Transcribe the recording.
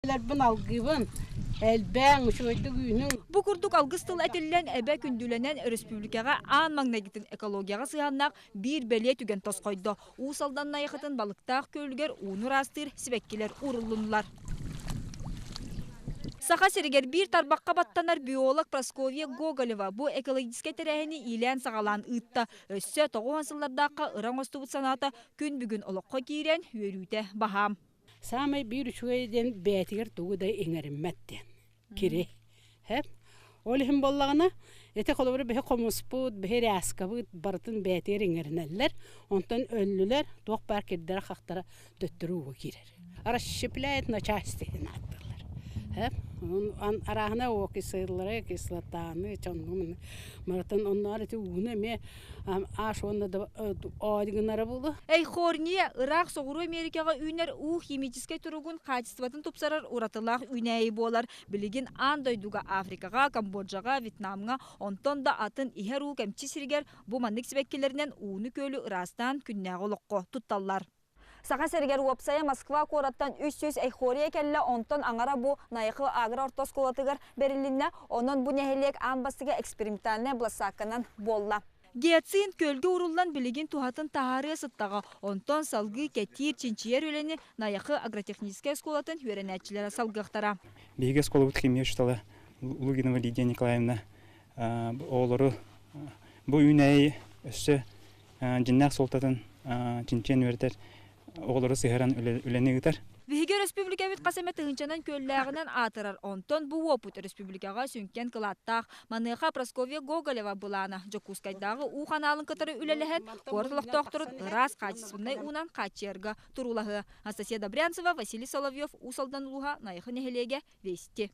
Лэрбин алгыыбын, элбээҥ, үчүгэйдик үүнүҥ. Бу курдук алгыс тыл этиллэн, эбэ күндүлэнэн өрөспүүбүлүкэҕэ аан маҥнайгытын экологияҕа сыһыаннаах биир бэлиэ түгэн тосхойдо. Уус Алдан Найахытын балыктаах күөлүгэр ууну ыраастыыр сибэккилэр ууруллуннулар. Саха сиригэр биир тарбахха баттанар биолог Прасковья Гоголева бу экологическай тэрээһини иилээн-саҕалаан ыытта. Өссө 90 сыллардаахха ыра оҥостубут санаата күн бүгүн олоххо киирэн, үөрүүтэ баһаам. Саамай биир үчүгэй диэн бэйэтигэр тугу да иҥэриммэт диэн кири. Һэп. Ол иһин буоллаҕына, ити холобура биһи хомуспут, биһи ряскабыт барытын бэйэтигэр иҥэринэллэр. Онтон өллүлэр, туох баар кирдэрэ-хахтара төттөрү ууга киирэр. Расщепляет на части диэн ааттыыллар. Һэп. Арааһына окислары, кислотаны, чоннумун барытын онноор ити ууну эмиэ аш уонна да оодьгынара буолуо. Эйхорния ыраах Соҕуруу Америкаҕа үүнэр уу химическэй туругун хаачыстыбатын тупсарар уратылаах үүнээйи буолар. Билигин аан дойдуга Африкаҕа, Камбоджаҕа, Вьетнамҥа, онтон да атын иһэр уу кэмчи сиригэр бу маннык сибэккилэринэн ууну-күөлү ыраастаан күннээҕи олоххо тутталлар. Саха сиригэр уопсайа Москва куораттан 300 эйхория кэллэ, онтон аҥара бу Найахы агро орто оскуолатыгар бэрилиннэ, онон бу нэһилиэк аан бастакы экспериментальнай былассаакканан буолла. Гиацинт күөлгэ ууруллан билигин туһатын таһаарыа сыттаҕа, онтон салгыы кэтиир, чинчийэр үлэни Найахы агротехническай оскуолатын үөрэнээччилэрэ салгыахтара. Биһиги оскуолабыт химия учуутала Лугинова Лидия Николаевна оҕолору бу үүнээйи өссө дьиннээх суолтатын чинчийэн үөрэтэр оҕолору сыһыаран үлэни ыытар. Биһиги өрөспүүбүлүкэбит хас эмэ тыһыынчанан күөллээҕинэн аатырар, онтон бу уопут өрөспүүбүлүкэҕэ сүҥкэн кылааттаах. Маныаха Прасковья Гоголева былаана Дьокуускайдааҕы уу ханаалын кытары үлэлэһэн, куорат олохтоохторун ыраас хаачыстыбаннай уунан хааччыйарга туруулаһыа. Анастасия Добрянцева, Василий Соловьев, Уус Алдан улууһа, Найахы нэһилиэгэ, Вести.